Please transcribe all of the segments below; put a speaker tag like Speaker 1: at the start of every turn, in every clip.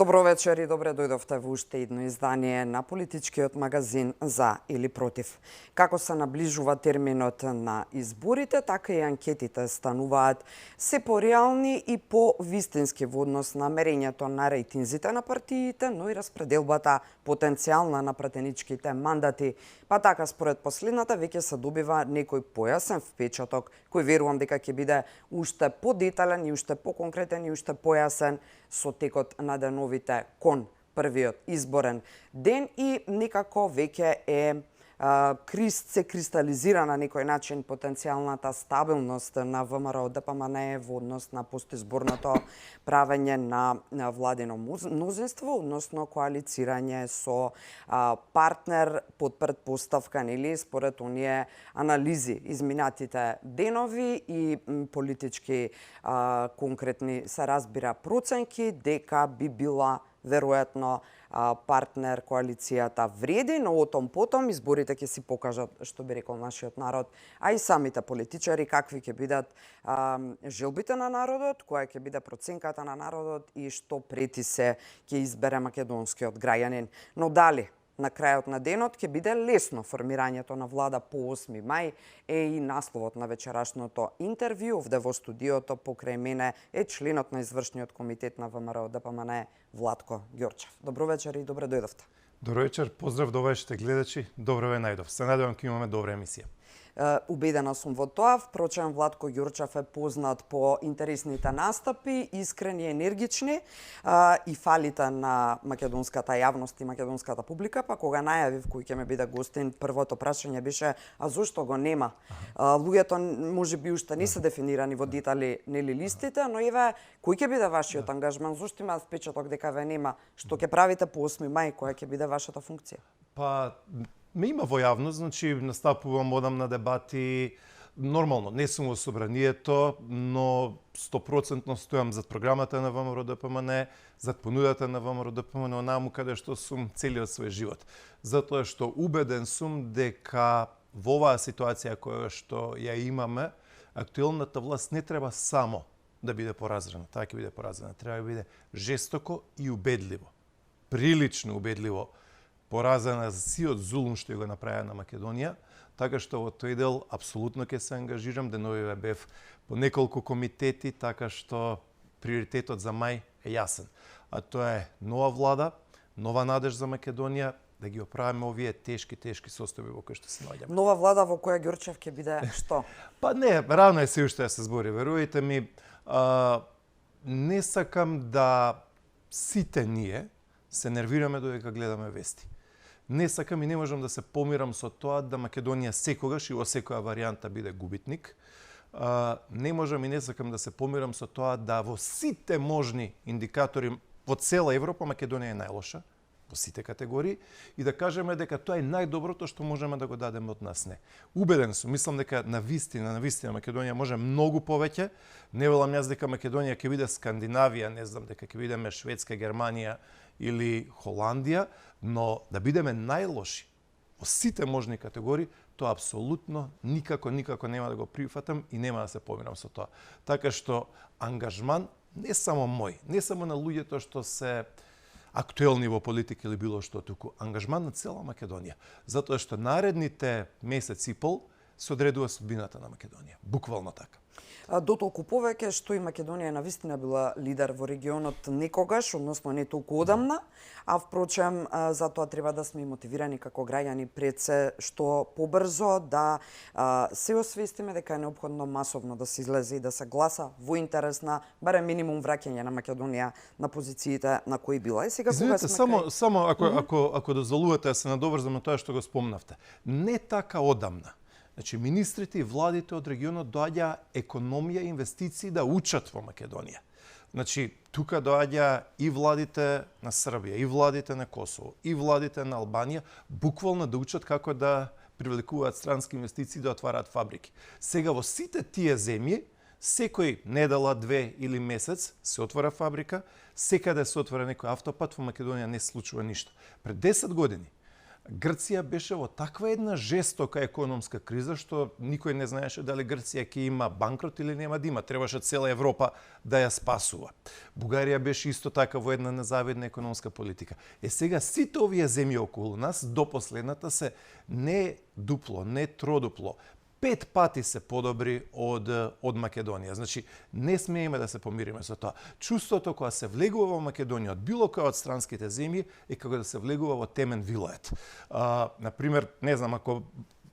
Speaker 1: Добро вечер и добре дојдовте во уште едно издание на политичкиот магазин За или Против. Како се наближува терминот на изборите, така и анкетите стануваат се пореални и по-вистински во однос на мерењето на рейтинзите на партиите, но и распределбата потенцијална на пратеничките мандати. Па така, според последната, веќе се добива некој појасен впечаток, кој верувам дека ќе биде уште подетален и уште поконкретен и уште појасен со текот на деновите кон првиот изборен ден и некако веќе се кристализира на некој начин потенцијалната стабилност на ВМРО ДПМН во однос на постизборното правење на владино мнозинство, односно коалицирање со партнер под претпоставка, нели, според оние анализи изминатите денови и политички конкретни се разбира проценки дека би била веројатно партнер коалицијата вреди, но отом потом изборите ќе си покажат, што би рекол нашиот народ, а и самите политичари какви ќе бидат желбите на народот, која ќе биде проценката на народот и што прети се ќе избере македонскиот граѓанин. Но дали на крајот на денот ќе биде лесно формирањето на влада по 8 мај е и насловот на вечерашното интервју. Овде во студиото покрај мене е членот на извршниот комитет на ВМРО ДПМН Владко Ѓорчев. Добро вечер и добре дојдовте.
Speaker 2: Добро вечер, поздрав до вашите гледачи, добро ве најдов. Се надевам ќе имаме добра емисија.
Speaker 1: Убедена сум во тоа. Впрочем, Владко Ѓорчев е познат по интересните настапи, искрени, енергични и фалите на македонската јавност и македонската публика, па кога најавив кој ќе ме биде гостин, првото прашање беше: а зошто го нема? Луѓето можеби уште не се дефинирани во детали, нели, листите, но еве кој ќе биде вашиот ангажман? Зошто има впечаток дека ве нема? Што ќе правите по 8 мај, која ќе биде вашата функција?
Speaker 2: Па ме има во јавност, значи настапувам, одам на дебати, нормално, не сум во собранието, но 100% стојам зад програмата на ВМРО ДПМН, зад понудата на ВМРО ДПМН, онаму каде што сум целиот свој живот. Затоа што убеден сум дека во оваа ситуација која што ја имаме, актуелната власт не треба само да биде поразрена, таа ќе биде поразрена, треба да биде жестоко и убедливо, прилично убедливо поразена за сиот зулум што го направија на Македонија, така што во тој дел апсолутно ќе се ангажирам, деновиве бев по неколку комитети, така што приоритетот за мај е јасен. А тоа е нова влада, нова надеж за Македонија, да ги оправиме овие тешки состојби во кои што се наоѓаме.
Speaker 1: Нова влада во која Ѓорчев ќе биде што?
Speaker 2: Па не, рано е се уште да се збори, верувајте ми, не сакам да сите ние се нервираме додека гледаме вести. Не сакам и не можам да се помирам со тоа да Македонија секогаш и во секоја варијанта биде губитник. Не можам и не сакам да се помирам со тоа да во сите можни индикатори во цела Европа Македонија е најлоша, во сите категории, и да кажеме дека тоа е најдоброто што можеме да го дадеме од нас. Не. Убеден сум, мислам дека на вистина Македонија може многу повеќе. Не велам јас дека Македонија ќе биде Скандинавија, не знам, дека ќе бидеме Шведска, Германија или Холандија, но да бидеме најлоши во сите можни категории, тоа апсолутно никако нема да го прифатам и нема да се помирам со тоа. Така што ангажман не само мој, не само на луѓето што се актуелни во политика или било што, туку ангажман на цела Македонија, затоа што наредните месец и пол се одредува судбината на Македонија, буквално така.
Speaker 1: Дотолку повеќе што и Македонија навистина била лидер во регионот некогаш, односно не толку одамна, а впрочем затоа треба да сме мотивирани како граѓани пред се што побрзо да се освестиме дека е неопходно масовно да се излезе и да се гласа во интерес на барем минимум враќање на Македонија на позициите на кои била. И сега
Speaker 2: извинете, само ако дозволувате да се надоврзам на тоа што го спомнавте. Не така одамна. Значи, министрите и владите од регионот доаѓа економија и инвестиции да учат во Македонија. Значи, тука доаѓа и владите на Србија, и владите на Косово, и владите на Албанија, буквално да учат како да привлекуваат странски инвестиции, да отвараат фабрики. Сега во сите тие земји, секој недела, 2 или месец се отвора фабрика, секаде се отвора некој автопат, во Македонија не се случува ништо. Пред 10 години Грција беше во таква една жестока економска криза што никој не знаеше дали Грција ќе има банкрот или нема да има. Требаше цела Европа да ја спасува. Бугарија беше исто така во една незавидна економска политика. Сега сите овие земји околу нас до последната се не дупло, не тродупло, 5 пати се подобри од Македонија. Значи, не смееме да се помириме со тоа. Чувството кога се влегува во Македонија од било која од странските земји е како да се влегува во темен вилоет. Например, не знам, ако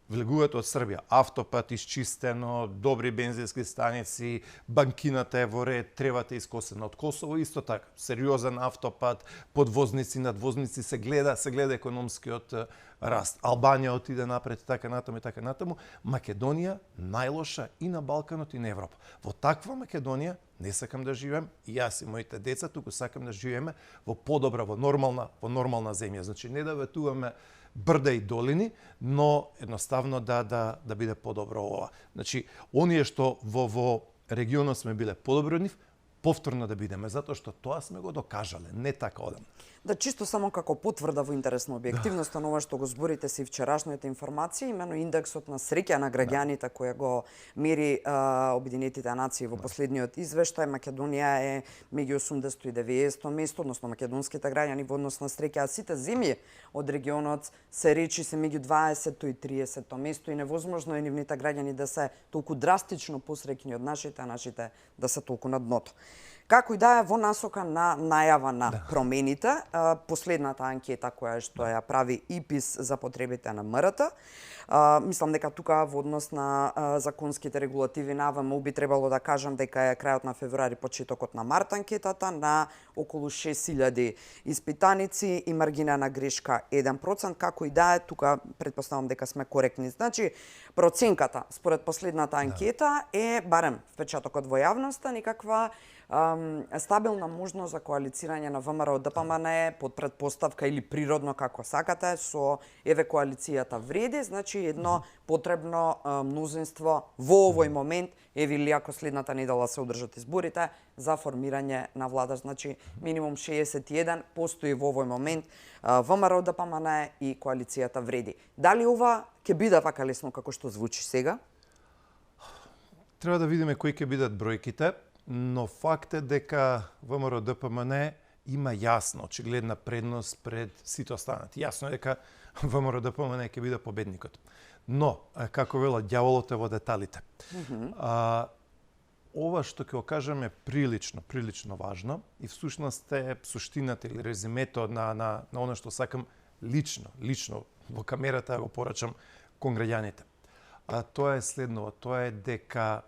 Speaker 2: влегувате од Србија, автопат исчистено, добри бензински станици, банкината е во ред, тревата искосена. Од Косово исто така, сериозен автопат, подвозници, надвозници, се гледа економскиот раст. Албанија отиде напред, така натаму. Македонија најлоша и на Балканот и на Европа. Во таква Македонија не сакам да живеем, и јас и моите деца, туку сакам да живееме во подобра, во нормална земја. Значи не да ветуваме брда и долини, но едноставно да биде подобро ова. Значи, оние што во регионот сме биле подобри од нив, повторно да бидеме, затоа што тоа сме го докажале, не така одам.
Speaker 1: Да, чисто само како потврда во интерес на објективноста на ова што го зборите си вчерашните информации, имено индексот на среќа на граѓаните која го мери Обединетите нации во последниот извештај, Македонија е меѓу 80 и 90 место, односно македонските граѓани во однос на среќа, а сите земји од регионот се речи се меѓу 20 и 30 место и невозможно е нивните граѓани да се толку драстично посреќни од нашите, а нашите да се толку на дното. Како и да е, во насока на најава на промените, последната анкета која што ја прави ИПИС за потребите на МРТ, мислам дека тука во однос на законските регулативи на ВМУ би требало да кажам дека е крајот на февруари, почетокот на март анкетата на околу 6000 испитаници и маргина на грешка 1%, како и да е, тука претпоставам дека сме коректни. Значи, проценката според последната анкета е, барем впечатокот во јавноста, некаква стабилна можност за коалицирање на ВМРО ДПМН под предпоставка или природно како сакате со еве коалицијата вреди, значи едно потребно мнозинство во овој момент, еве или ако следната недела се одржат изборите за формирање на влада, значи минимум 61 постои во овој момент ВМРО ДПМН и коалицијата вреди. Дали ова ќе биде така лесно како што звучи сега?
Speaker 2: Треба да видиме кои ќе бидат бројките. Но факт е дека ВМРО ДПМН има јасна, очигледна предност пред сите останати. Јасно е дека ВМРО ДПМН ќе биде победникот. Но, како велат, ѓаволот е во деталите. Ова што ќе го кажам е прилично важно и всушност е суштината или резимето на оно што сакам лично во камерата да го порачам кон граѓаните. А тоа е следново, тоа е дека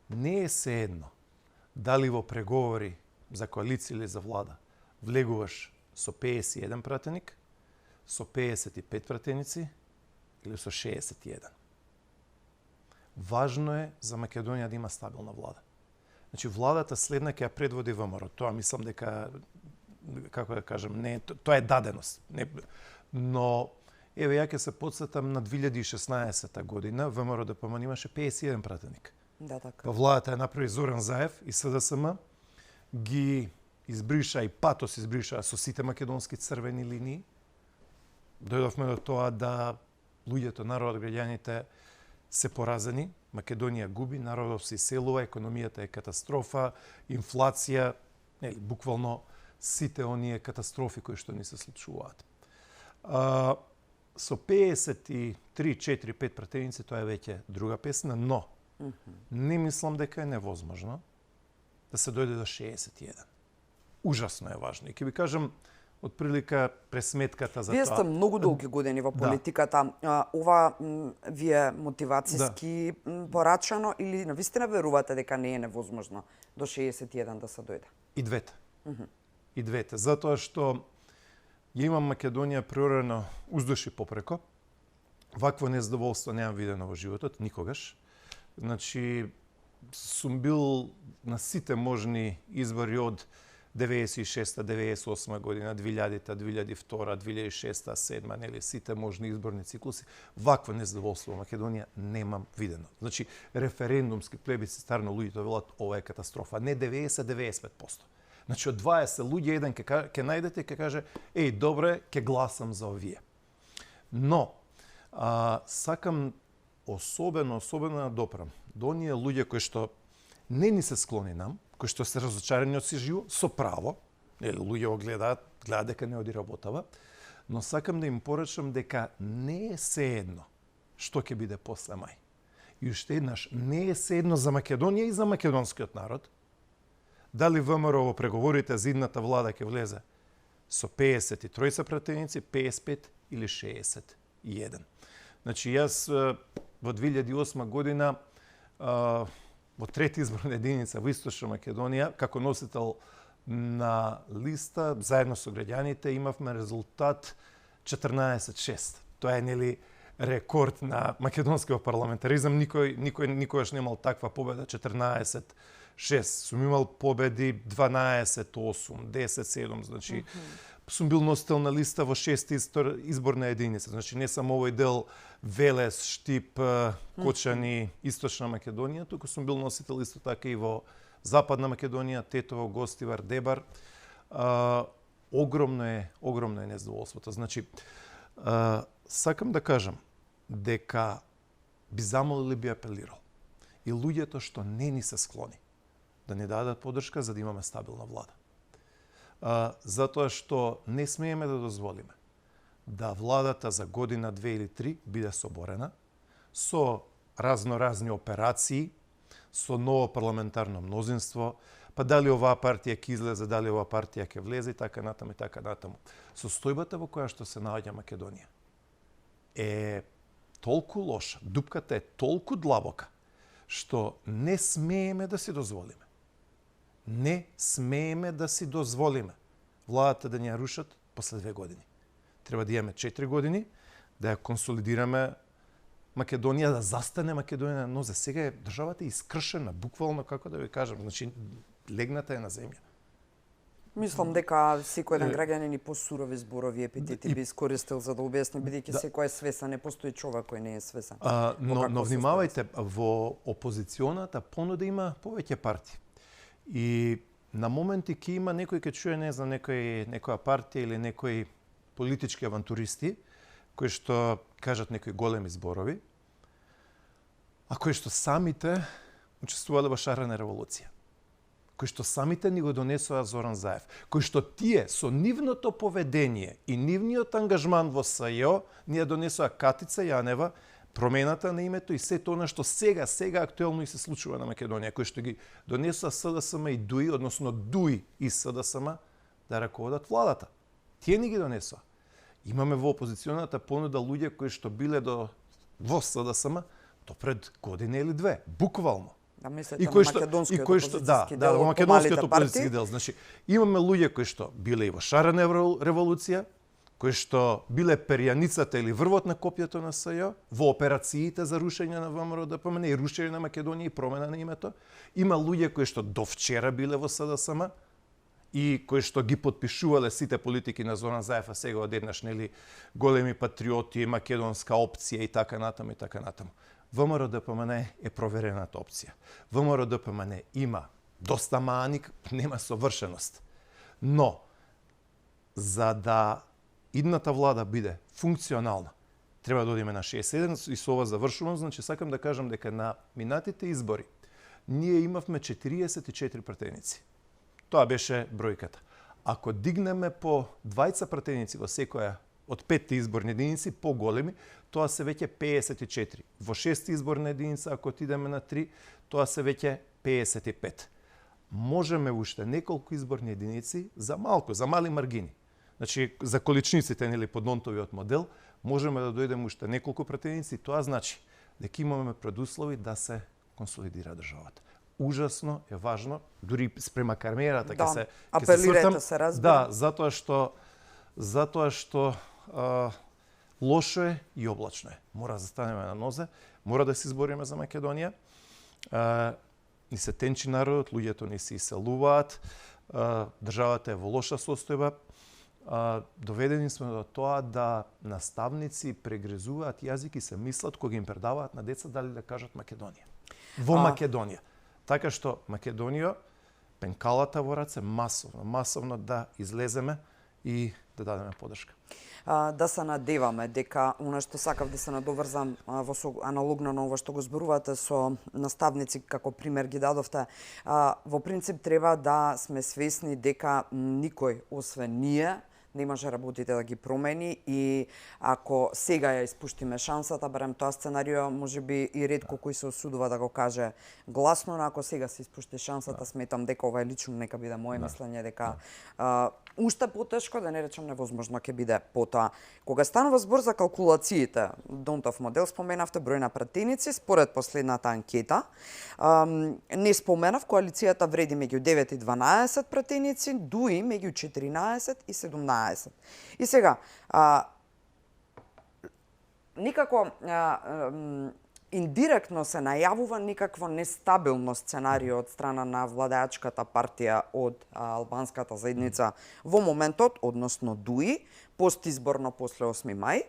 Speaker 2: не е сеедно дали во преговори за коалиција или за влада влегуваш со 51 пратеник, со 55 пратеници или со 61. Важно е за Македонија да има стабилна влада. Значи, владата следна ќе ја предводи ВМРО. Тоа мислам дека, како да кажам, не, тоа е даденост. Но, еве, ја ќе се подсетам на 2016 година, ВМРО ДПМН имаше 51 пратеник.
Speaker 1: Да, така.
Speaker 2: Во владата ја направи Зоран Заев и СДСМ, ги избриша и патос избриша со сите македонски црвени линии. Дојдовме до тоа да луѓето, народот, граѓаните се поразени, Македонија губи, народот се иселува, економијата е катастрофа, инфлација, буквално сите оние катастрофи кои што ни се случуваат. Со 53, 4, 5 пратеници тоа е веќе друга песна, но не мислам дека е невозможно да се дојде до 61. Ужасно е важно. И ќе ви кажам отприлика пресметката за тоа.
Speaker 1: Вие сте многу долги години во политиката. Ова ви е мотивацијски порачано или навистина верувате дека не е невозможно до 61 да се дојде?
Speaker 2: И двете. И двете. Затоа што ја имам Македонија приорено уздуши попреко. Вакво незадоволство немам видено во животот, никогаш. Значи, сум бил на сите можни избори од 96-та, 98 година, 2000-та, 2002-та, 2006-та, 2007-та, нели, сите можни изборни циклуси. Вакво незадоволство во Македонија немам видено. Значи, референдумски плебисцитарно луѓето велат ова е катастрофа. Не 90-95%. Значи, од 20 луѓе еден ќе најдете и ќе каже, еј, добре, ќе гласам за овие. Но, сакам особено да допрам до оние луѓе кои што не ни се склони нам, кои што се разочарани од си живот, со право, луѓе го гледаат дека не оди работава, но сакам да им порачам дека не е сеедно што ќе биде после мај. И уште еднаш, не е сеедно за Македонија и за македонскиот народ, дали ВМРО во преговорите за идната влада ќе влезе со 53 пратеници, 55 или 61. Значи, јас во 2008 година во трети изборна единица во Источна Македонија, како носител на листа, заедно со граѓаните, имавме резултат 14-6. Тоа е, рекорд на македонскиот парламентаризам. Никогаш немал таква победа 14-6. Сум имал победи 12-8, 10-7, значи сум бил носител на листа во 6 изборна единица. Значи не само овој дел Велес, Штип, Кочани, Источна Македонија, туку сум бил носител исто така и во Западна Македонија, Тетово, Гостивар, Дебар. Огромно е незадоволството. Значи, сакам да кажам дека би замолил и би апелирал и луѓето што не ни се склони да ни дадат поддршка за да имаме стабилна влада. Затоа што не смееме да дозволиме да владата за година, 2 или 3 биде соборена со разноразни операции, со ново парламентарно мнозинство, па дали оваа партија ќе излезе, дали оваа партија ќе влезе и така натаму и така натаму. Состојбата во која што се наоѓа Македонија е толку лоша, дупката е толку длабока, што не смееме да си дозволиме. Не смееме да си дозволиме владата да ни ја рушат после 2 години. Треба да имаме 4 години, да ја консолидираме Македонија, да застане Македонија на нозе. Сега е државата искршена, буквално, како да ви кажам, значи легната е на земја.
Speaker 1: Мислам дека секој еден граѓанин и посурови зборови епитети би искористил за да објасни, бидејќи секој е свесен, не постои човек кој не е свесен.
Speaker 2: Но внимавајте, во опозиционата понуда има повеќе партии. И на моменти ќе има некој ќе чуе, не знам, некоја партија или некои политички авантуристи кои што кажат некои големи зборови, а кои што самите учествувале во шарена револуција, кои што самите ни го донесоа Зоран Заев, кои што тие со нивното поведение и нивниот ангажман во СЈО ни ја донесоа Катица Јанева, промената на името и сето она што сега актуелно и се случува на Македонија, кои што ги донесоа СДСМ и ДУИ, односно ДУИ и СДСМ да раководат владата. Тие ни ги донесоа. Имаме во опозиционата понуда луѓе кои што биле во СДСМ до пред година или 2, буквално.
Speaker 1: Да мислите на македонскиот опозицијски дел,
Speaker 2: во македонскиот опозицијски дел. Значи, имаме луѓе кои што биле и во шарена револуција, кои што биле перјаницата или врвот на копјето на СЈО, во операциите за рушење на ВМРО ДПМН и рушење на Македонија и промена на името. Има луѓе кои што до вчера биле во СДСМ и кои што ги подпишувале сите политики на Зоран Заев, а сега одеднаш, големи патриоти, македонска опција и така натаму и така натаму. ВМРО ДПМН е проверената опција. ВМРО ДПМН има доста мани, нема совршеност. Но, за да идната влада биде функционална, треба да одиме на 61 и со ова завршувам, значи сакам да кажам дека на минатите избори ние имавме 44 пратеници. Тоа беше бројката. Ако дигнеме по 20 пратеници во секоја од 5 изборни единици поголеми, тоа се веќе 54. Во 6 изборна единица, ако отидеме на 3, тоа се веќе 55. Можеме уште неколку изборни единици за малку, за мали маргини. Значи, за количниците, под Нонтовиот модел, можеме да дојдеме уште неколку пратеници. Тоа значи дека имаме предуслови да се консолидира државата. Ужасно е важно, дури спрема кармерата ќе се
Speaker 1: апелирате се разбира.
Speaker 2: Да, затоа што лошо е и облачно е. Мора да застанеме на нозе, мора да се избориме за Македонија. Ни се тенчи народот, луѓето ни се иселуваат, државата е во лоша состојба. Доведени сме до тоа да наставници прегрезуваат јазик и се мислат кога им предаваат на деца дали да кажат Македонија. Во Македонија. Така што Македонија, пенкалата во раце, масовно да излеземе и да дадеме подршка.
Speaker 1: Да се надеваме дека она што сакав да се надоврзам аналогно на ова што го зборувате со наставници како пример ги дадовте, во принцип треба да сме свесни дека никој освен ние не може работите да ги промени и ако сега ја испуштиме шансата, барем тоа сценарио, можеби и ретко кој се осудува да го каже гласно, но ако сега се испушти шансата, сметам дека ова е лично, нека биде моје мислење, дека уште потешко, да не речам невозможно, ќе биде потоа. Кога станува збор за калкулациите, Донтов модел, споменавте број на пратеници, според последната анкета, не споменав, коалицијата вреди меѓу 9 и 12 пратеници, дуи меѓу 14 и 17. И сега, никако индиректно се најавува никакво нестабилно сценарио од страна на владеачката партија од албанската заедница во моментот, односно ДУИ, постизборно после 8 мај.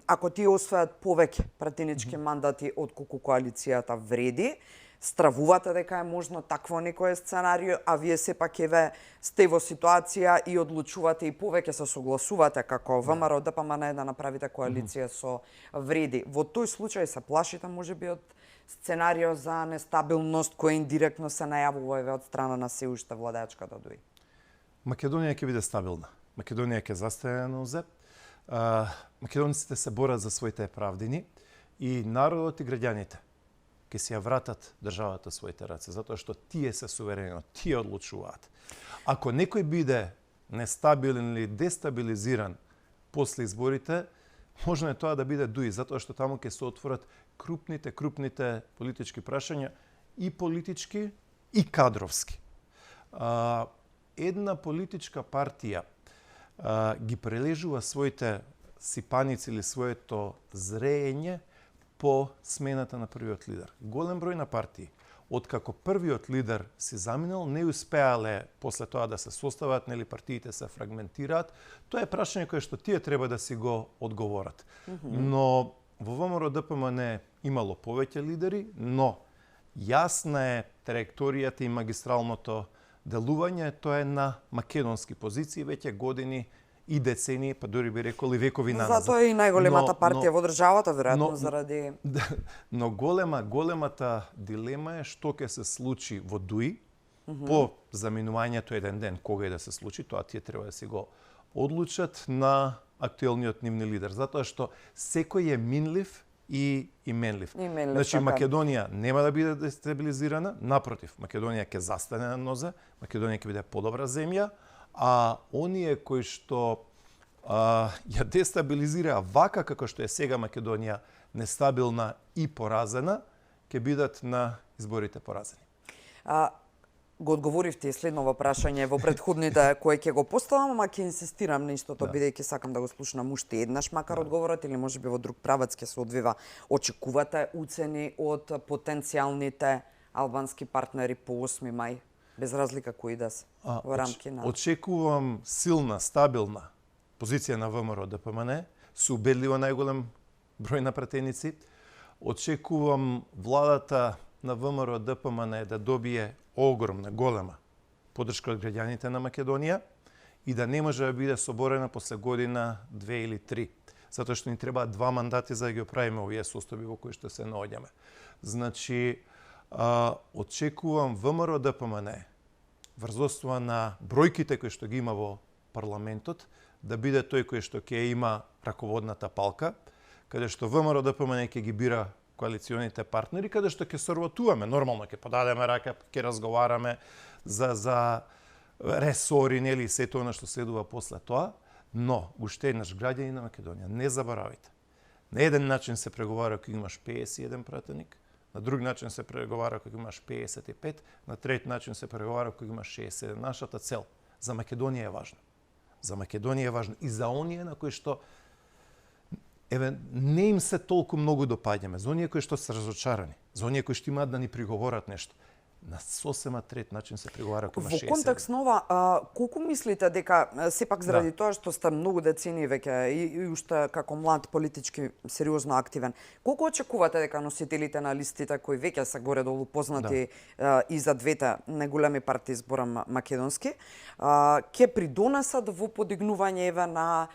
Speaker 1: Ако тие освојат повеќе пратенички мандати од колку коалицијата вреди, стравувате дека е можно такво некое сценарио, а вие сепак еве сте во ситуација и одлучувате и повеќе се согласувате како ВМРО ДПМН да направите коалиција со вреди. Во тој случај се плашите можеби од сценарио за нестабилност кој индиректно се најавува еве од страна на се уште владеачката ДУИ.
Speaker 2: Македонија ќе биде стабилна. Македонија ќе застане на нозе. Македонците се борат за своите правдини и народот и граѓаните ќе си ја вратат државата своите раце, затоа што тие се суверено, тие одлучуваат. Ако некој биде нестабилен или дестабилизиран после изборите, можно е тоа да биде ДУИ, затоа што таму ќе се отворат крупните политички прашања, и политички и кадровски. Една политичка партија ги прележува своите сипаници или своето зреење по смената на првиот лидер. Голем број на партии, откако првиот лидер си заминал, не успеале после тоа да се состават, нели партиите се фрагментираат. Тоа е прашање кое што тие треба да си го одговорат. Но во ВМРО ДПМН имало повеќе лидери, но јасна е траекторијата и магистралното делување, тоа е на македонски позиции веќе години и децении, па дори би рекол и векови назад.
Speaker 1: Затоа е и најголемата партија во државата, веројатно заради...
Speaker 2: Но големата дилема е што ќе се случи во ДУИ по заминувањето еден ден, кога и да се случи, тоа тие треба да си го одлучат на актуелниот нивни лидер, затоа што секој е минлив и менлив. Значи, Македонија нема да биде дестабилизирана, напротив, Македонија ќе застане на нозе, Македонија ќе биде подобра земја, а оние кои што ја дестабилизираа вака како што е сега Македонија, нестабилна и поразена, ќе бидат на изборите поразени.
Speaker 1: Го одговоривте и следново прашање во предходните кои ќе го поставам, ама ќе инсистирам на истото, бидејќи сакам да го слушнам уште еднаш, макар одговорот или можеби во друг правец ќе се одвива. Очекувате уцени од потенцијалните албански партнери по 8 мај? Без разлика кои да се во рамки на...
Speaker 2: Очекувам силна, стабилна позиција на ВМРО ДПМН, со убедливо најголем број на пратеници. Очекувам владата на ВМРО ДПМН да добие огромна, голема поддршка од граѓаните на Македонија и да не може да биде соборена после година, 2 или 3. Затоа што ни требаат 2 мандати за да ги оправиме овие состојби во кои што се наоѓаме. Значи, очекувам ВМРО ДПМН врз основа на бројките кои што ги има во парламентот, да биде тој кој што ќе има раководната палка, каде што ВМРО ДПМН ќе ги бира коалиционите партнери, каде што ќе соработуваме, нормално ќе подадеме рака, ќе разговараме за ресори, нели, сето она што следува после тоа, но уште еднаш граѓани на Македонија, не заборавите. На еден начин се преговара кога имаш 51 пратеник, на друг начин се преговара кога имаш 55, на трет начин се преговара кога имаш 60. Нашата цел за Македонија е важна. За Македонија е важно и за оние на кои што не им се толку многу допаѓаме, за оние кои што се разочарани, за оние кои што имаат да ни приговорат нешто. на сосема трет начин се преговара кога
Speaker 1: Во контекст на ова, колку мислите дека сепак заради тоа што сте многу децени веќе и уште како млад политички сериозно активен, колку очекувате дека носителите на листите кои веќе се горе-долу познати и за двете најголеми партии зборам македонски, ќе придонесат во подигнување еве на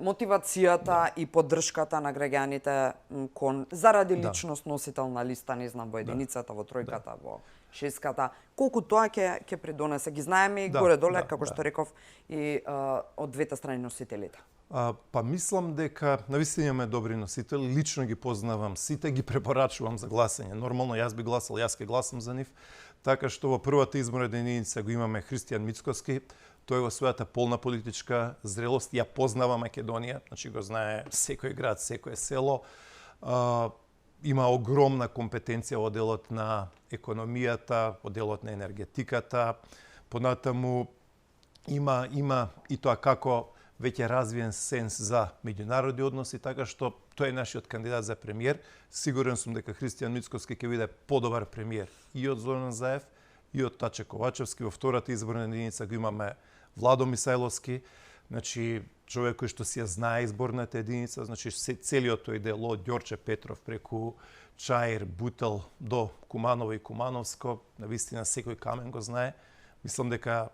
Speaker 1: мотивацијата и поддршката на граѓаните кон заради личност носител на листа, не знам, во единицата, во тројката, во шеската, колку тоа ќе придонесе, ги знаеме и горе-доле, како што реков, и од двете страни носителите.
Speaker 2: Па мислам дека навистина имаме добри носители, лично ги познавам сите, ги препорачувам за гласање. Нормално јас би гласал, јас ќе гласам за нив, така што во првата изборна единица го имаме Христијан Мицкоски, тој во својата полна политичка зрелост, ја познава Македонија, значи го знае секој град, секое село, има огромна компетенција во делот на економијата, во делот на енергетиката, понатаму има и тоа како веќе развиен сенс за меѓународни односи, така што тој е нашиот кандидат за премиер. Сигурен сум дека Христијан Мицкоски ќе биде подобар премиер и од Зоран Заев, и од Таче Ковачевски. Во втората изборна единица го имаме Владо Мисајловски, значи човек кој што си ја знае изборната единица, значи целиот тој дел од Ѓорче Петров преку Чаир, Бутел до Куманово и Кумановско, навистина секој камен го знае. Мислам дека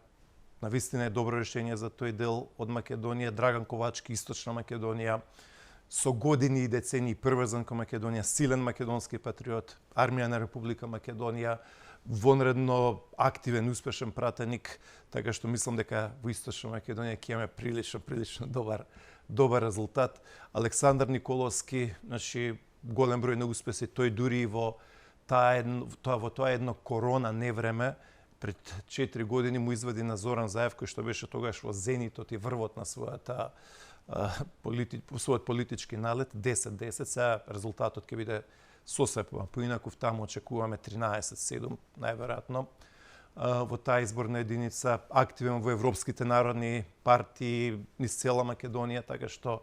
Speaker 2: навистина е добро решение за тој дел од Македонија. Драган Ковачки, Источна Македонија, со години и децении приврзан кон Македонија, силен македонски патриот, армија на Република Македонија, вонредно активен, успешен пратеник, така што мислам дека во Источна Македонија ќе имаме прилично добар резултат. Александар Николовски, значи голем број на успеси, тој дури во тоа едно корона невреме пред 4 години му извади на Зоран Заев, кој што беше тогаш во зенитот и врвот на својот политички налет, 10-10, сега резултатот ќе биде сосепно поинаков, таму очекуваме 13-7 најверојатно. Во таа изборна единица активен во европските народни партии низ цела Македонија, така што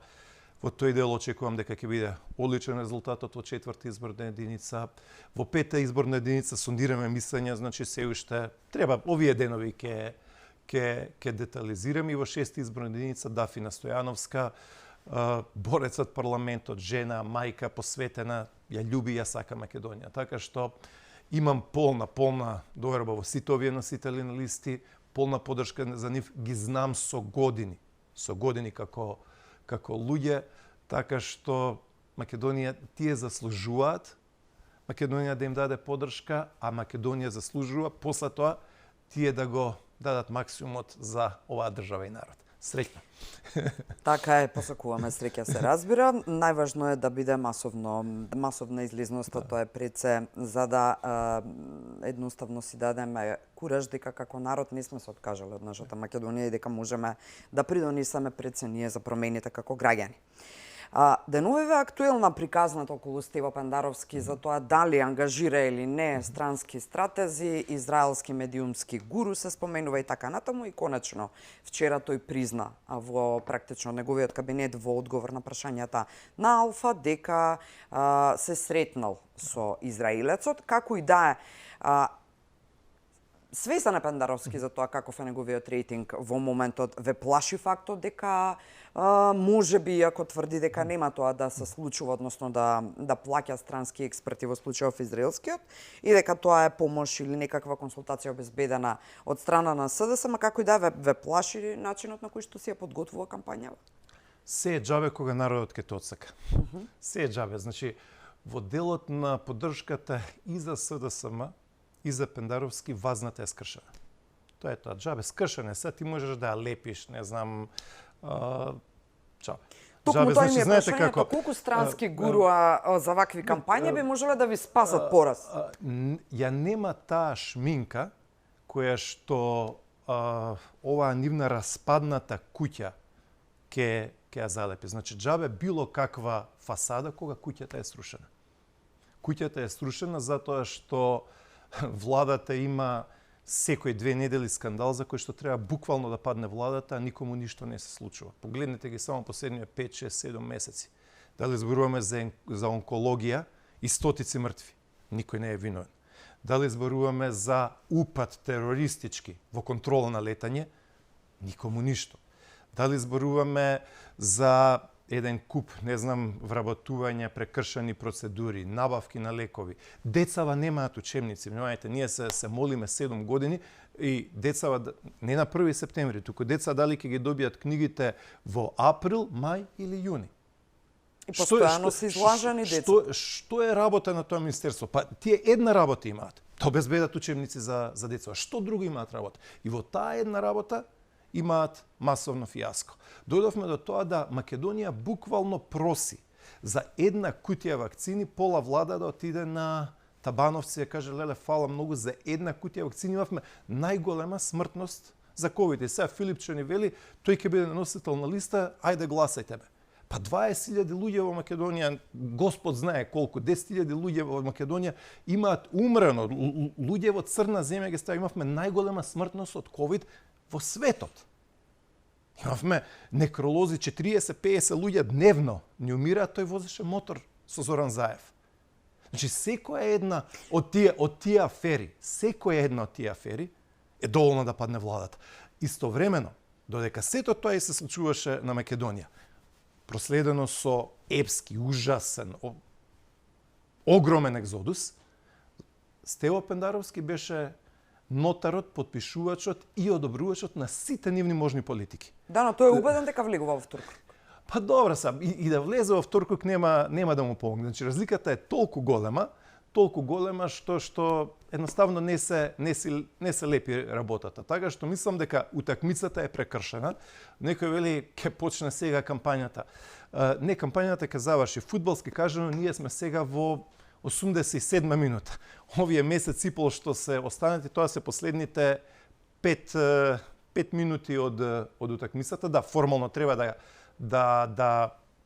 Speaker 2: во тој дел очекувам дека ќе биде одличен резултатот во четврта изборна единица. Во пета изборна единица сондираме мислења, значи се уште треба овие денови ќе детализираме. И во шеста изборна единица Дафина Стојановска, борецот парламентот, жена, мајка, посветена, ја љуби, ја сака Македонија. Така што имам полна доверба во сите овие носители на листи, полна поддршка за нив, ги знам со години како луѓе, така што Македонија тие заслужуваат Македонија да им даде поддршка, а Македонија заслужува после тоа тие да го дадат максимумот за оваа држава и народ. Среќна.
Speaker 1: Така е, посакуваме среќа, се разбира. Најважно е да биде масовна излизноста, тоа е пред се, за да едноставно си дадеме кураж дека како народ не сме се откажали од нашата Македонија и дека можеме да придонесеме пред се ние за промените како граѓани. Деновиве актуелна приказната околу Стево Пендаровски за тоа дали ангажира или не странски стратези, израелски медиумски гуру се споменува и така натаму, и конечно вчера тој призна во практично неговиот кабинет во одговор на прашањата на Алфа дека се сретнал со израелецот, како и да е свесен е Пендаровски за тоа каков е неговиот рейтинг во моментот. Ве плаши фактот дека може би, ако тврди дека нема тоа да се случува, односно да плаќа странски експерти во случајов израелскиот, и дека тоа е помош или некаква консултација обезбедена од страна на СДС, ма како и да ве плаши начинот на кој што си ја подготвува кампањава?
Speaker 2: Се е џабе кога народот ќе те отсака. Се е џабе. Значи, во делот на поддршката и за СДСМ, и за Пендаровски вазната е скршена. Тоа е тоа, џабе, скршена е. Сега ти можеш да ја лепиш, не знам, џабе.
Speaker 1: Токму тоа ми е прашањето, колку странски гуруа за вакви кампањи би можеле да ви спасат пораз?
Speaker 2: Ја нема таа шминка која што оваа нивна распадната куќа ќе ја залепи. Значи, џабе било каква фасада кога куќата е срушена. Куќата е срушена затоа што владата има секој 2 недели скандал за кој што треба буквално да падне владата, а никому ништо не се случува. Погледнете ги само последниве 5, 6, 7 месеци. Дали зборуваме за онкологија и стотици мртви. Никој не е виновен. Дали зборуваме за упад терористички во контрола на летање? Никому ништо. Дали зборуваме за еден куп, не знам, вработување, прекршени процедури, набавки на лекови. Децава немаат учебници. Внимавајте, ние се молиме 7 години и децава, не на 1 септември, туку деца дали ќе ги добијат книгите во април, мај или јуни.
Speaker 1: И постојано се излажани деца.
Speaker 2: Што е работа на тоа министерство? Па тие една работа имаат. Да обезбедат учебници за деца. Што друго имаат работа? И во таа една работа имаат масовно фијаско. Дојдовме до тоа да Македонија буквално проси за една кутија вакцини, пола влада да отиде на Табановци и каже, леле, фала многу за една кутија вакцини, имавме најголема смртност за ковид. И сега Филипче ни вели, тој ќе биде носител на листа, ајде гласајте бе. Па 20.000 луѓе во Македонија, Господ знае колку, 10.000 луѓе во Македонија имаат умрено, луѓе во црна земја ги стави, имавме најголема смртност од ковид во светот. Имавме некролози, 40-50 луѓе дневно ни умираат, тој возеше мотор со Зоран Заев. Значи, секоја една од тие афери, е доволна да падне владата. Истовремено, додека сето тоа и се случуваше на Македонија, проследено со епски, ужасен, огромен екзодус, Стево Пендаровски беше нотарот, подпишувачот и одобрувачот на сите нивни можни политики.
Speaker 1: Да, но тој е убеден дека влегува во втор круг.
Speaker 2: Па добра са, и да влезе во втор круг нема да му помогне. Значи, разликата е толку голема што едноставно не се лепи работата. Така што мислам дека утакмицата е прекршена. Некој вели ќе почне сега кампањата. Не, кампањата ќе заврши. Фудбалски кажано, ние сме сега во 87 минута. Овие месец и пол што се останати, тоа се последните 5 минути од утакмицата. Да, формално треба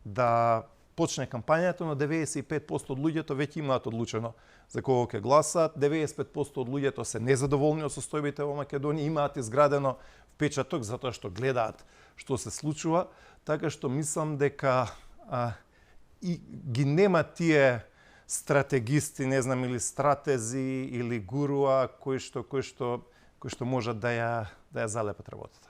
Speaker 2: да почне кампањата, но 95% од луѓето веќе имаат одлучено за кого ќе гласаат. 95% од луѓето се незадоволни од состојбите во Македонија, имаат изградено впечаток затоа што гледаат што се случува, така што мислам дека ги нема тие стратегисти, не знам, или стратези, или гуруа кои што можат да ја залепат работата.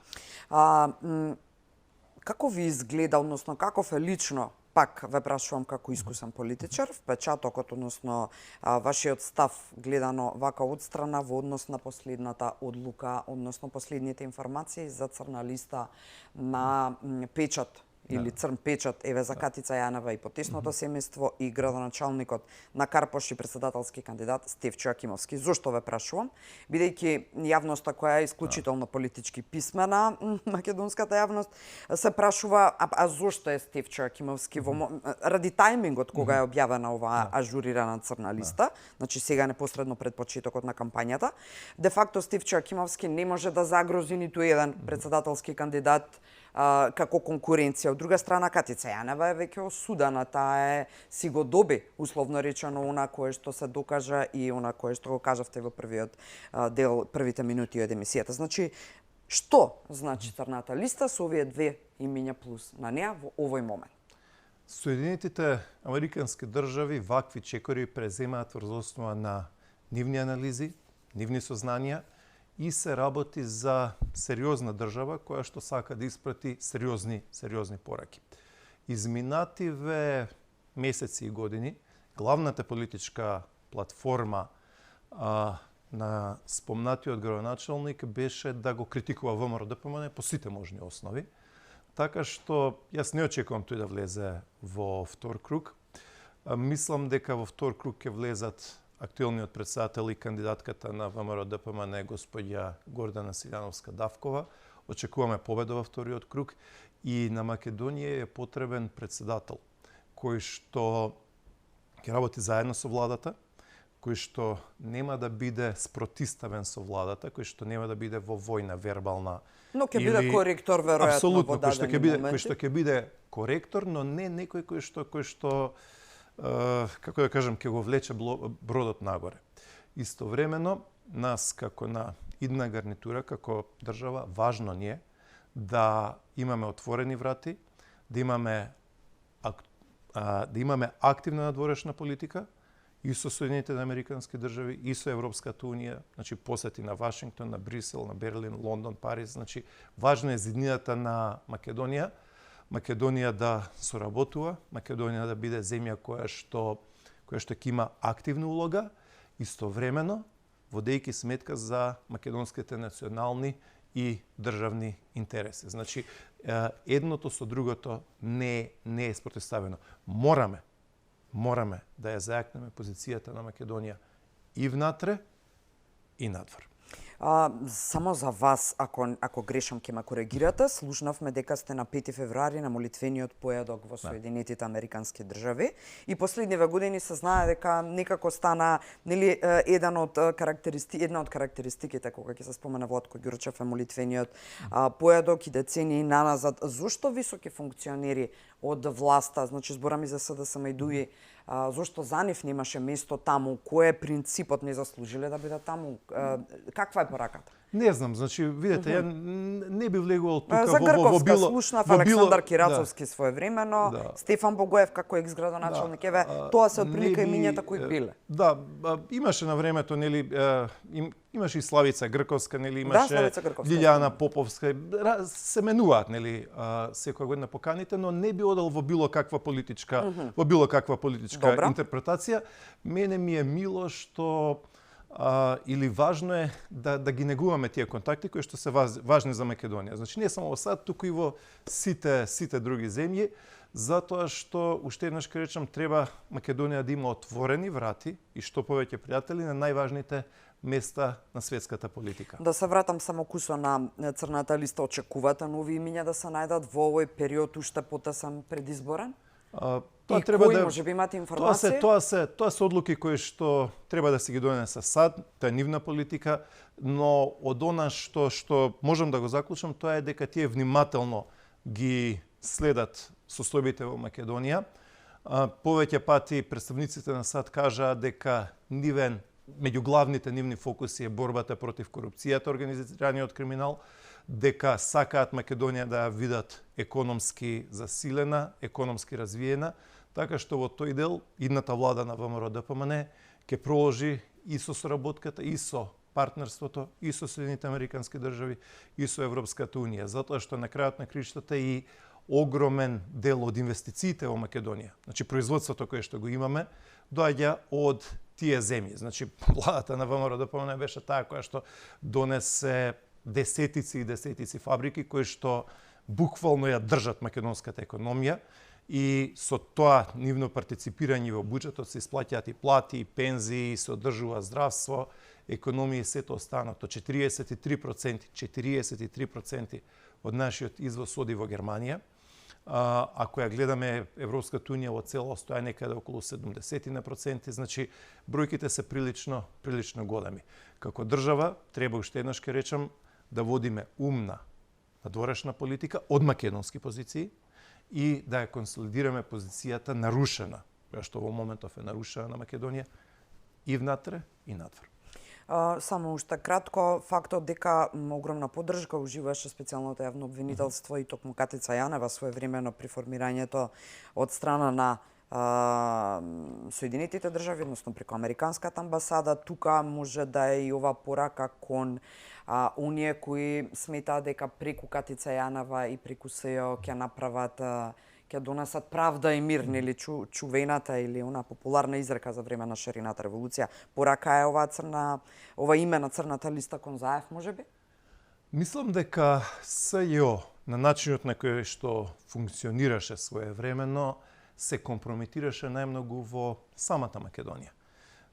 Speaker 1: Како ви изгледа, односно каков е лично, пак ве прашувам како искусен политичар, впечатокот, односно вашиот став гледано вака одстрана во однос на последната одлука, односно последните информации за црна листа на печат или црн печат, еве за Катица Јанева и потесното семејство и градоначалникот на Карпош и председателски кандидат Стефчо Јакимовски. Зошто ве прашувам? Бидејќи јавноста која е исклучително политички писмена, македонската јавност, се прашува, а зошто е Стефчо Јакимовски ради тајмингот кога е објавена оваа ажурирана црна листа, значи сега непосредно пред почетокот на кампањата, де факто Стефчо Јакимовски не може да загрози ниту еден председателски кандидат како конкуренција. Од друга страна, Катица Јанева е веќе осудена, таа си го доби, условно речено, она кое што се докажа и она кое што го кажавте во првиот дел, првите минути од емисијата. Значи, што значи црната листа со овие две имиња плюс на неа во овој момент?
Speaker 2: Соединетите американски држави вакви чекори преземаат врз основа на нивни анализи, нивни сознанија, и се работи за сериозна држава која што сака да испрати сериозни пораки. Изминативе месеци и години главната политичка платформа на спомнатиот градоначалник беше да го критикува ВМРО-ДПМН по сите можни основи, така што јас не очекувам тој да влезе во втор круг. Мислам дека во втор круг ќе влезат актуелниот председател и кандидатката на ВМРО-ДПМН господја Гордана Силјановска-Давкова. Очекуваме победа во вториот круг и на Македонија е потребен председател кој што ќе работи заедно со владата, кој што нема да биде спротиставен со владата, кој што нема да биде во војна вербална.
Speaker 1: Но ќе биде коректор веројатно во дадени моменти.
Speaker 2: Кој што ќе биде коректор, но не некој кој што како да кажем, ќе го влече бродот нагоре. Истовремено, нас како на идна гарнитура, како држава, важно ни е да имаме отворени врати, да имаме активна надворешна политика и со Соединените американски држави, и со Европската унија, значи посети на Вашингтон, на Брисел, на Берлин, Лондон, Париз, значи важно е зиднината на Македонија, Македонија да соработува, Македонија да биде земја која што ќе има активна улога, истовремено водејќи сметка за македонските национални и државни интереси. Значи, едното со другото не е спротивставено. Мораме да ја зајакнеме позицијата на Македонија и внатре и надвор.
Speaker 1: Само за вас, ако грешам, ќе ме коригирате, слушнавме дека сте на 5 февруари на молитвениот појадок во Соединетите американски држави и последниве години се знае дека некако стана една од карактеристиките кога ќе се спомена Владко Ѓурчев е молитвениот појадок и децении наназад. Зошто високи функционери од власта, значи зборам и за СДСМ и ДУИ, зошто за нив немаше место таму? Кој е принципот, не заслужиле да бидат таму? Каква е пораката?
Speaker 2: Не знам, значи, видете, ја не би влегувал тука
Speaker 1: за Грковска
Speaker 2: слушнав
Speaker 1: Александар Кирацовски своевремено, Стефан Богоев како екс-градоначалник, тоа се отприлика имињата кои биле.
Speaker 2: Да, имаше на времето, имаше и Славица Грковска, имаше Лилјана Поповска, се менуваат, секоја година поканите, но не би одел во било каква политичка интерпретација. Мене ми е мило што или важно е да ги негуваме тие контакти кои што се важни за Македонија. Значи не само во САД, туку и во сите други земји, затоа што уште еднаш ќе речам треба Македонија да има отворени врати и што повеќе пријатели на најважните места на светската политика.
Speaker 1: Да се вратам само кусо на црната листа, очекувате нови имиња да се најдат во овој период уште потесен предизборен?
Speaker 2: Тоа треба
Speaker 1: кои може би имате информација?
Speaker 2: Тоа се одлуки кои што треба да се ги донесе САД, тоа е нивна политика, но од она што можам да го заклучам, тоа е дека тие внимателно ги следат состојбите во Македонија. Повеќе пати представниците на САД кажаа дека меѓу главните нивни фокуси е борбата против корупцијата, организираниот криминал, дека сакаат Македонија да ја видат економски засилена, економски развиена, така што во тој дел идната влада на ВМРО-ДПМН ќе проложи и со соработката, и со партнерството, и со Соединените американски држави, и со Европската унија, затоа што на крајот на криштата и огромен дел од инвестициите во Македонија, значи производството кое што го имаме, доаѓа од тие земји. Значи владата на ВМРО-ДПМН беше таа која што донесе десетици и десетици фабрики кои што буквално ја држат македонската економија и со тоа нивно партиципирање во буџетот се исплаќаат и плати, и пензии, се одржува здравство, економија и сето останато. 43% од нашиот извоз оди во Германија. Ако ја гледаме Европската унија во целост, тоа е некаде околу 70%, значи бројките се прилично големи. Како држава треба уште еднаш ќе речам да водиме умна надворешна политика од македонски позиции и да ја консолидираме позицијата нарушена, која што во моментов е нарушена на Македонија и внатре и надвор.
Speaker 1: Само уште кратко, фактот дека огромна поддршка уживаше специјалното јавно обвинителство и токму Катица Јанева своевремено при формирањето од страна на Соединетите држави, односно преку Американската амбасада, тука може да е и ова порака кон оние кои сметаат дека преку Катица Јанева и преку СЈО ќе направат, ќе донесат правда и мир, нели чувената или она популарна изрека за време на шарината револуција. Порака е ова име на црната листа кон Заев, можеби?
Speaker 2: Мислам дека СЈО на начинот на кој што функционираше своевремено се компрометираше најмногу во самата Македонија.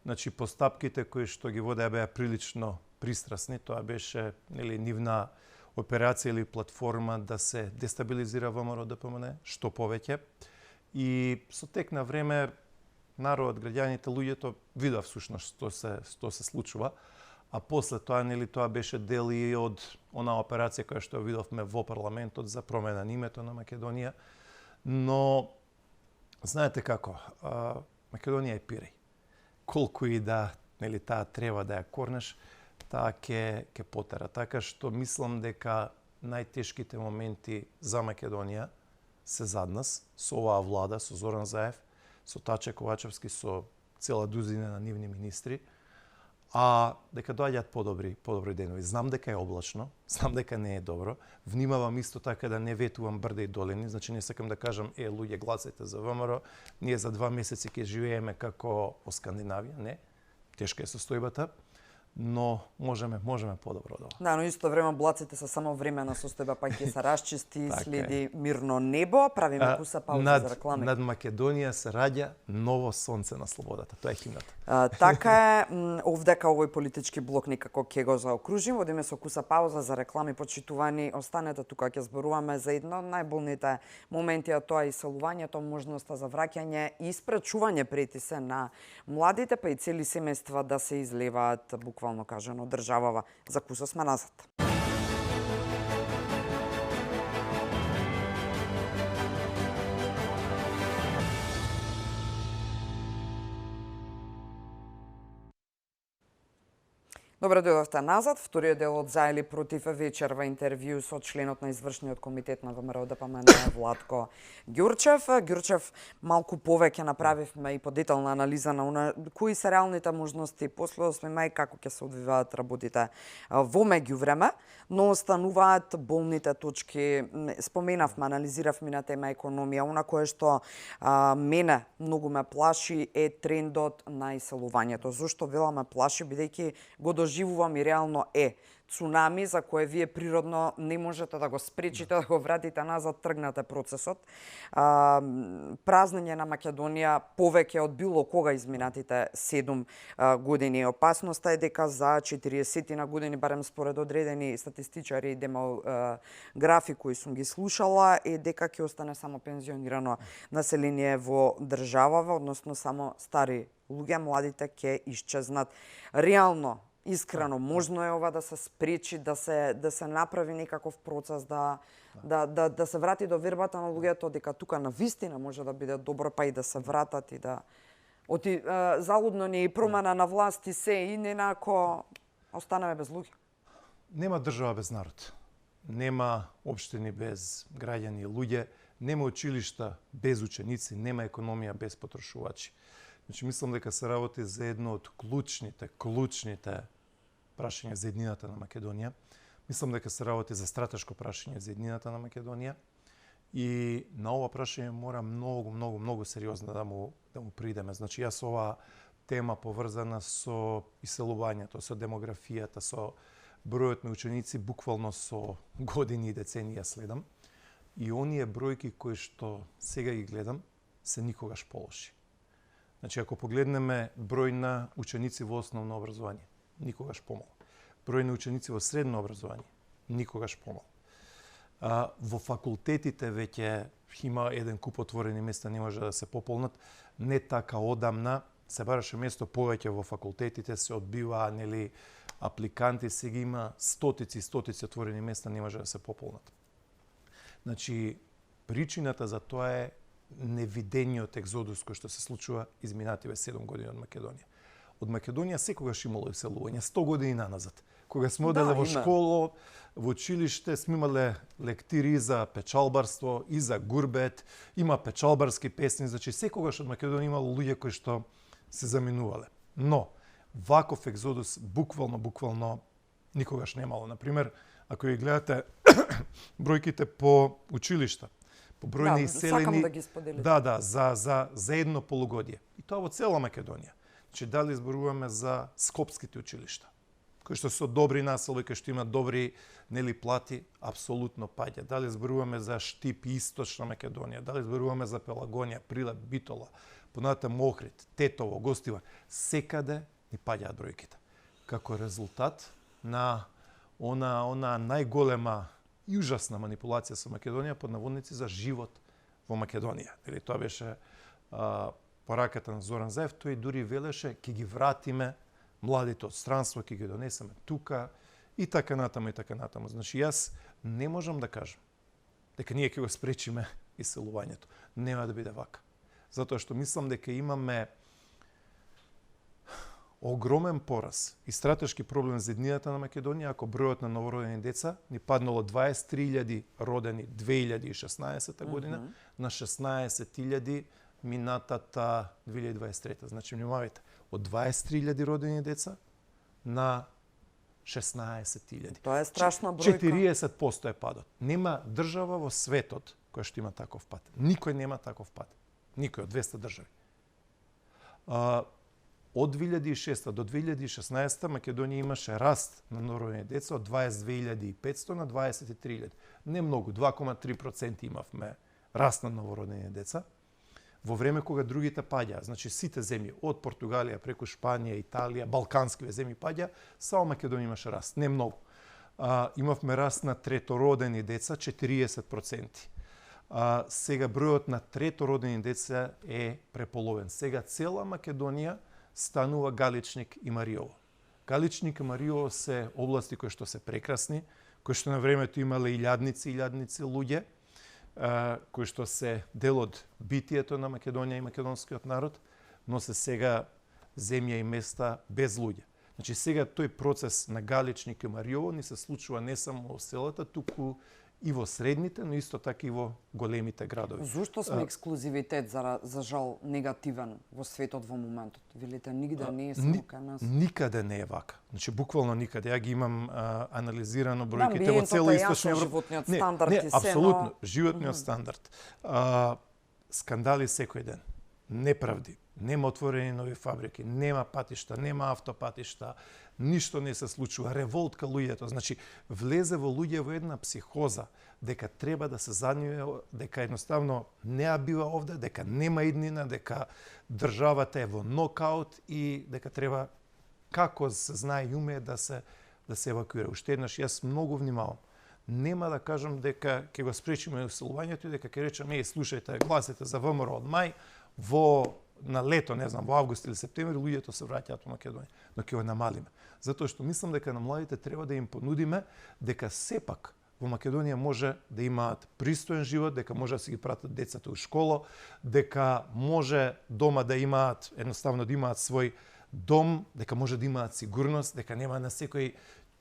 Speaker 2: Значи постапките кои што ги водеа беа прилично пристрасни, тоа беше нивна операција или платформа да се дестабилизира ВМРО-ДПМН, што повеќе. И со тек на време народот, граѓаните, луѓето видов всушност што се случува, а после тоа тоа беше дел и од она операција која што видовме во парламентот за промена на името на Македонија, но знаете како, Македонија е пиреј. Колку и да таа треба да ја корнеш, таа ќе потера. Така што мислам дека најтешките моменти за Македонија се зад нас, со оваа влада, со Зоран Заев, со Таче Ковачевски, со цела дузина на нивни министри, а дека доаѓаат подобри денови. Знам дека е облачно, знам дека не е добро. Внимавам исто така да не ветувам брде и долини, значи не сакам да кажам луѓе гласајте за ВМРО, ние за 2 месеци ќе живееме како во Скандинавија, не. Тешка е состојбата, но можеме подобро од ова.
Speaker 1: Да, но исто време облаците се само времена состојба, па ќе се расчисти,
Speaker 2: Така е.
Speaker 1: следи мирно небо, правиме куса пауза за реклами.
Speaker 2: Над Македонија се раѓа ново сонце на слободата. Тоа е химната.
Speaker 1: Така е, овдека овој политички блок никако ќе го заокружим. Одиме со куса пауза за реклами, почитувани. Останете тука, ќе зборуваме за едно од најболните моменти, а тоа е иселувањето, можноста за враќање и спречување претисе на младите, па и цели семејства да се излеваат, буквално кажано, државава. За куса сме назад. Добре дојдовте назад. Вториот дел од За или против вечерва интервју со членот на извршниот комитет на ВМРО ДПМН Владко Ѓурчев. Ѓурчев, малку повеќе направивме и подетална анализа на кои се реалните можности после 8 мај, како ќе се одвиваат работите во меѓувреме, но остануваат болните точки. Споменавме, анализиравме на тема економија. Она кое што мене многу ме плаши е трендот на иселувањето. Зошто веламе плаши, бидејќи го доживувам и реално е цунами за кое вие природно не можете да го спречите, да го вратите назад, тргнате процесот. Празнење на Македонија повеќе од било кога изминатите 7 години. Опасноста е дека за 40 на години, барем според одредени статистичари и демографи кои сум ги слушала, е дека ќе остане само пензионирано население во државава, односно само стари луѓе, младите ќе исчезнат. Реално, искрено, можно е ова да се спречи, да се направи некаков процес, да се врати до вербата на луѓето дека тука на вистина може да биде добро, па и да се вратат и да залудно ни и промена на власти се и ненако останеме без луѓе.
Speaker 2: Нема држава без народ. Нема општини без граѓани и луѓе, нема училишта без ученици, нема економија без потрошувачи. Значи, мислам дека се работи за едно од клучните прашања за еднината на Македонија. Мислам дека се работи за стратешко прашање за еднината на Македонија и на ова прашање мора многу сериозно да му придеме. Значи, јас ова тема поврзана со иселувањето, со демографијата, со бројот на ученици, буквално со години и деценија следам. И оние бројки кои што сега ги гледам, се никогаш полоши. Значи, ако погледнеме број на ученици во основно образование, никогаш помал. Број на ученици во средно образование, никогаш помал. Во факултетите веќе има еден куп отворени места, не може да се пополнат. Не така одамна се бараше место повеќе во факултетите, се одбиваа, нели, апликанти, сега има стотици отворени места, не може да се пополнат. Значи, причината за тоа е невидениот екзодус кој што се случува изминативе 7 години од Македонија. Од Македонија секогаш имало иселување, 100 години наназад. Кога сме оделе во школа, во училиште, сме имале лектири за печалбарство и за гурбет, има печалбарски песни, значи секогаш од Македонија имало луѓе кои што се заминувале. Но, ваков екзодус буквално никогаш немало. Например, ако ги гледате бројките по училишта, по број на иселени,
Speaker 1: сакам да ги споделите.
Speaker 2: За едно полугодие. И тоа во цела Македонија. Значи, дали зборуваме за скопските училишта, кои што се добри населби, кои што имаат добри, нели, плати, апсолутно паѓа. Дали зборуваме за Штип и Источна Македонија, дали зборуваме за Пелагонија, Прилеп, Битола, понатам Охрид, Тетово, Гостивар, секаде ни паѓаат бројките. Како резултат на она најголема и ужасна манипулација со Македонија под наводници за живот во Македонија. Или тоа беше пораката на Зоран Заев, тој дури велеше ќе ги вратиме младите од странство, ќе ги донесеме тука и така натаму. Значи, јас не можам да кажам дека ние ќе го спречиме иселувањето. Нема да биде вака. Затоа што мислам дека имаме огромен пораз и стратешки проблем за еднината на Македонија ако бројот на новородени деца ни паднало 23.000 родени 2016 година на 16.000 минатата 2023. Значи, внимавајте, од 23.000 родени деца на 16.000.
Speaker 1: Тоа е страшна бројка.
Speaker 2: 40% е падот. Нема држава во светот која што има таков пат. Никој нема таков пат. Никој од 200 држави. Од 2006 до 2016 Македонија имаше раст на новородени деца од 22.500 на 23.000. Не многу, 2,3% имавме раст на новородени деца. Во време кога другите паѓа, значи сите земји, од Португалија преку Шпанија, Италија, балканските земји паѓа, само Македонија имаше раст, не многу. Имавме раст на третородени деца 40%. Сега бројот на третородени деца е преполовен. Сега цела Македонија станува Галичник и Мариово. Галичник и Мариово се области кои што се прекрасни, кои што на времето имале илјадници луѓе, кои што се дел од битието на Македонија и македонскиот народ, но се сега земја и места без луѓе. Значи сега тој процес на Галичник и Мариово ни се случува не само во селата, туку и во средните, но исто така и во големите градови.
Speaker 1: Зошто сме ексклузивитет, за жал, негативен во светот во моментот? Велите, нигде не е само кај нас.
Speaker 2: Никаде не е вака. Значи, буквално никаде. Ја ги имам анализирано бројките во цела Источна Европа.
Speaker 1: Животниот стандард
Speaker 2: не,
Speaker 1: и се,
Speaker 2: апсолутно, животниот стандард. Скандали секој ден. Неправди. Нема отворени нови фабрики, нема патишта, нема автопатишта, ништо не се случува, револт кај луѓето. Значи, влезе во луѓе во една психоза, дека треба да се задниве, дека едноставно не бива овде, дека нема иднина, дека државата е во нокаут и дека треба, како се знае и умее да се евакуира. Уште еднаш, јас многу внимавам. Нема да кажам дека ќе го спречиме уселувањето и дека ќе речеме, слушајте, гласете за ВМРО од мај, на лето, не знам, во август или септември, луѓето се враќаат во Македонија, но ќе го намалиме. Затоа што мислам дека на младите треба да им понудиме дека сепак во Македонија може да имаат пристоен живот, дека може да си ги пратат децата у школа, дека може дома да имаат, едноставно да имаат свој дом, дека може да имаат сигурност, дека нема на секој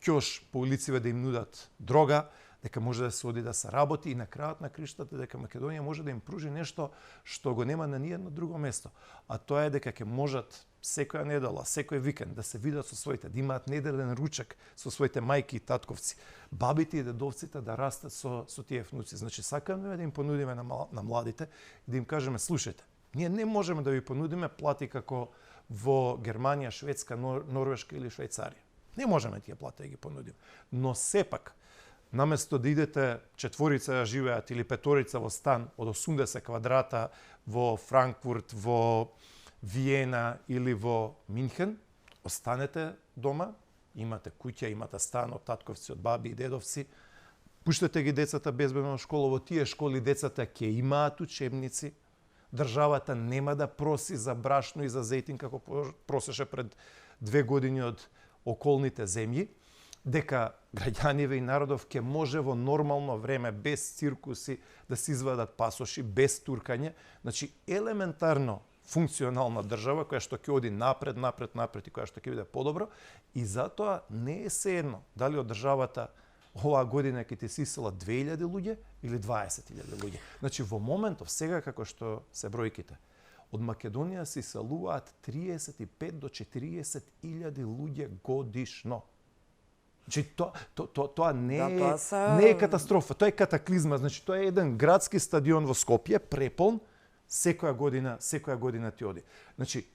Speaker 2: ќош по улиците да им нудат дрога, дека може да се оди да се работи и на крајот на криштата дека Македонија може да им пружи нешто што го нема на ниедно друго место. А тоа е дека ќе можат секоја недела, секој викенд да се видат со своите, да имаат неделен ручек со своите мајки и татковци, бабите и дедовците да растат со тие внуци. Значи сакаме да им понудиме на младите и да им кажеме, слушајте, ние не можеме да ви понудиме плати како во Германија, Шведска, Норвешка или Швајцарија. Не можеме тие плати да ги понудиме. Но сепак наместо да идете четворица да живеат или петорица во стан од 80 квадрата во Франкфурт, во Виена или во Минхен, останете дома, имате куќа, имате стан од татковци, од баби и дедовци, пуштете ги децата безбедно на школа, во тие школи децата ќе имаат учебници, државата нема да проси за брашно и за зејтин како просеше пред 2 години од околните земји, дека граѓаниве и народов ќе може во нормално време, без циркуси, да се извадат пасоши, без туркање. Значи, елементарно функционална држава, која што ќе оди напред и која што ќе биде подобро. И затоа не е сеедно дали од државата оваа година ќе ти се исела 2000 луѓе или 20.000 луѓе. Значи, во моментов, сега како што се бројките, од Македонија се иселуваат 35 до 40.000 луѓе годишно. Значи, тоа не е катастрофа, тоа е катаклизма. Значи, тоа е еден градски стадион во Скопје, преполн, секоја година ти оди. Значи,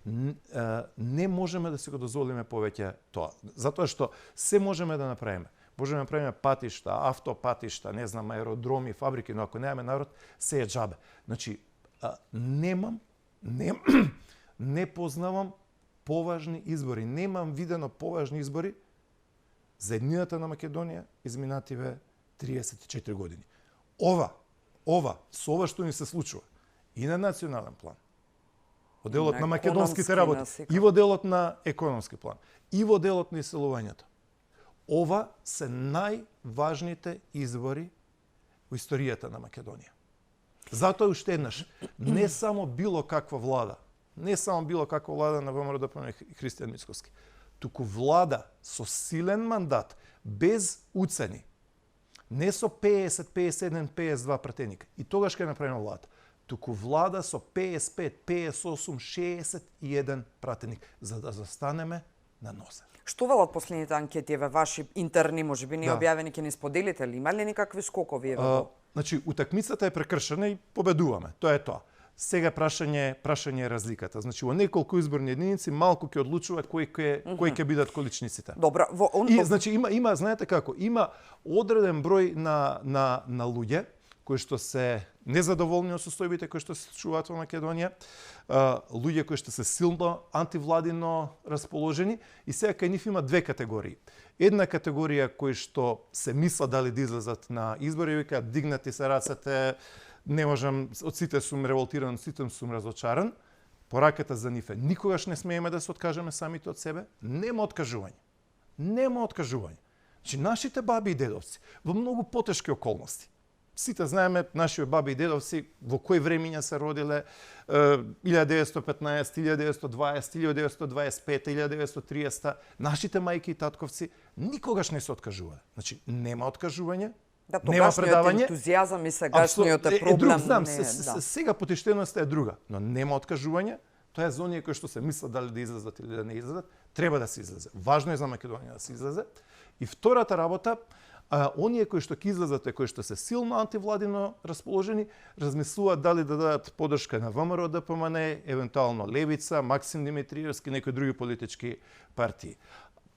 Speaker 2: не можеме да си го дозволиме повеќе тоа. Затоа што се можеме да направиме. Можеме да направиме патишта, автопатишта, не знам, аеродроми, фабрики, но ако немаме народ, се е џабе. Значи, не познавам поважни избори. Немам видено поважни избори за еднината на Македонија изминативе 34 години. Со ова што ни се случува и на национален план, во делот на македонските работи, и во делот на економски план, и во делот на иселувањето. Ова се најважните избори во историјата на Македонија. Затоа уште еднаш, не само било каква влада на ВМРО-ДПМНЕ и Христијан Мицкоски, туку влада со силен мандат, без уцени, не со 50, 51, 52 пратеника. И тогаш ќе направиме владата. туку влада со 55, 58, 61 пратеник, за да застанеме на нозе.
Speaker 1: Што велат последните анкети, ваши интерни, можеби не
Speaker 2: Да.
Speaker 1: објавени, ќе ни споделите ли? Има ли никакви скокови?
Speaker 2: Значи, утакмицата е прекршена и победуваме. Тоа е тоа. Сега прашање е разликата. Значи, во неколку изборни единици малку ќе одлучува кои ќе бидат количниците.
Speaker 1: Добро,
Speaker 2: И значи има знаете како, има одреден број на луѓе кои што се незадоволни од состојбите кои што се случуваат во Македонија, луѓе кои што се силно антивладино расположени, и сега кај нив има две категории. Една категорија кои што се мислат дали да излезат на избори, викаат дигнати се рацете, не можам, од сите сум револтиран, од сите сум разочаран. Пораката за нив е никогаш не смееме да се откажеме самите од себе. Нема откажување. Нема откажување. Значи, нашите баби и дедовци во многу потешки околности. Сите знаеме нашите баби и дедовци во кои времиња се родиле, 1915, 1920, 1925, 1930. Нашите мајки и татковци никогаш не се откажувале. Значи, нема откажување.
Speaker 1: Да,
Speaker 2: нема предавање.
Speaker 1: Ентузијазам и сегашниот е проблем.
Speaker 2: Друг, знам,
Speaker 1: не, да.
Speaker 2: сега потиштеноста е друга, но нема откажување. Тоа е за оние кои што се мислат дали да излезат или да не излезат, треба да се излезе. Важно е за Македонија да се излезе. И втората работа, оние кои што ќе излезат и кои што се силно антивладино расположени, размислуваат дали да дадат поддршка на ВМРО ДПМН, евентуално Левица, Максим Димитриевски, некои други политички партии.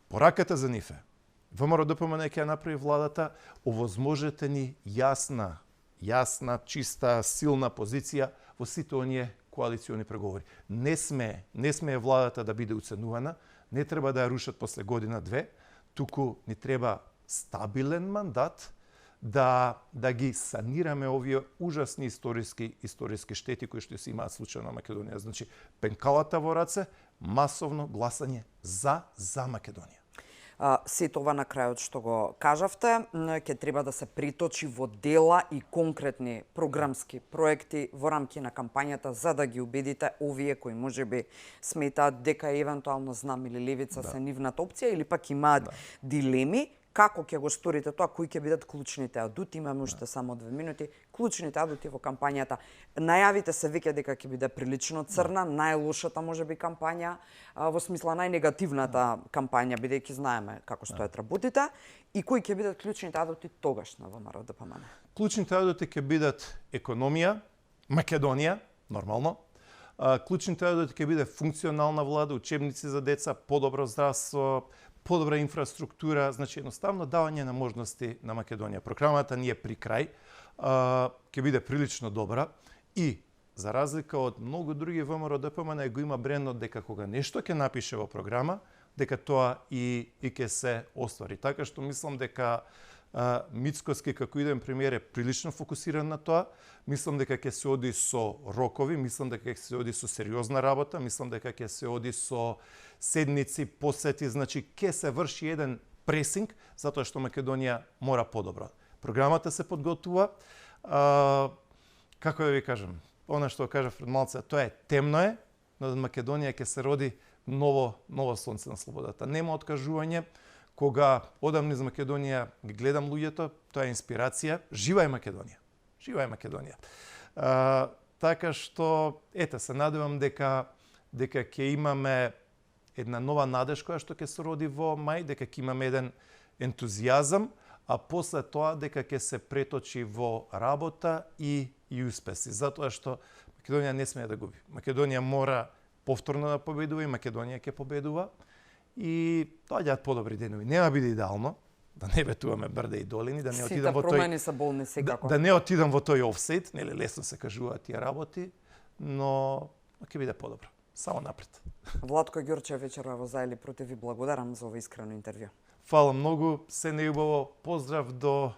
Speaker 2: Пораката за нив е: ВМРО ДПМН ќе направи владата, овозможете ни јасна, чиста, силна позиција во сите оние коалициони преговори. Не сме владата да биде уценувана, не треба да ја рушат после година-две, туку ни треба стабилен мандат да ги санираме овие ужасни историски штети кои што се имаат случајно на Македонија. Значи, пенкалата во раце, масовно гласање за Македонија.
Speaker 1: Сето ова на крајот што го кажавте, ќе треба да се приточи во дела и конкретни програмски проекти во рамки на кампањата, за да ги убедите овие кои можеби сметаат дека евентуално Знам или Левица се нивната опција, или пак имаат дилеми. Како ќе го сторите тоа, кои ќе бидат клучните адути? Имаме уште само 2 минути. Клучните адути во кампањата. Најавите се веќе дека ќе биде прилично црна, најлошата можеби кампања, во смисла најнегативната кампања, бидејќи знаеме како стојат работите. И кои ќе бидат клучните адути тогаш на ВМРО ДПМН?
Speaker 2: Клучните адути ќе бидат економија, Македонија, нормално. Клучните адути ќе биде функционална влада, учебници за деца, подобро здравство, подобра инфраструктура, значи едноставно давање на можности на Македонија. Програмата ни е при крај, ќе биде прилично добра и за разлика од многу други ВМРО ДПМН го има брендот дека кога нешто ќе напише во програма, дека тоа и ќе се оствари. Така што мислам дека Мицкоски како иден премиер е прилично фокусиран на тоа. Мислам дека ќе се оди со рокови, мислам дека ќе се оди со сериозна работа, мислам дека ќе се оди со седници, посети, значи ќе се врши еден пресинг, затоа што Македонија мора подобро. Програмата се подготвува. Како да ви кажам, она што кажав пред малце, тоа е темно е, но Македонија ќе се роди ново сонце на слободата. Нема откажување. Кога одам низ Македонија, ги гледам луѓето, тоа е инспирација. Жива е Македонија. Жива е Македонија. Така што, се надевам дека ќе имаме една нова надеж која што ќе се роди во мај, дека ќе имаме еден ентузијазам, а после тоа дека ќе се преточи во работа и успеси. Затоа што Македонија не смее да губи. Македонија мора повторно да победува и Македонија ќе победува. И доаѓаат подобри денови. Нема биде идеално, да не ветуваме брда и долини, да не отидам во тој... Сите
Speaker 1: промени се болни секако.
Speaker 2: Да не отидам во тој офсайт, нели лесно се кажуваат тие работи, но ќе биде подобро. Само напред.
Speaker 1: Владко Ѓурчев вечерва во За или против, ви благодарам за ова искрено интервју.
Speaker 2: Фала многу, се најубаво. Поздрав до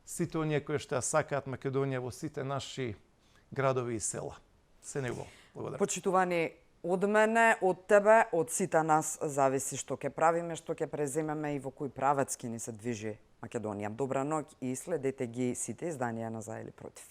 Speaker 2: сите оние кои што ја сакаат Македонија во сите наши градови и села. Се најубаво. Благодарам.
Speaker 1: Почитувани, од мене, од тебе, од сите нас зависи што ќе правиме, што ќе преземеме и во кој правец ќе ни се движи Македонија. Добра ноќ и следете ги сите изданија на За или против.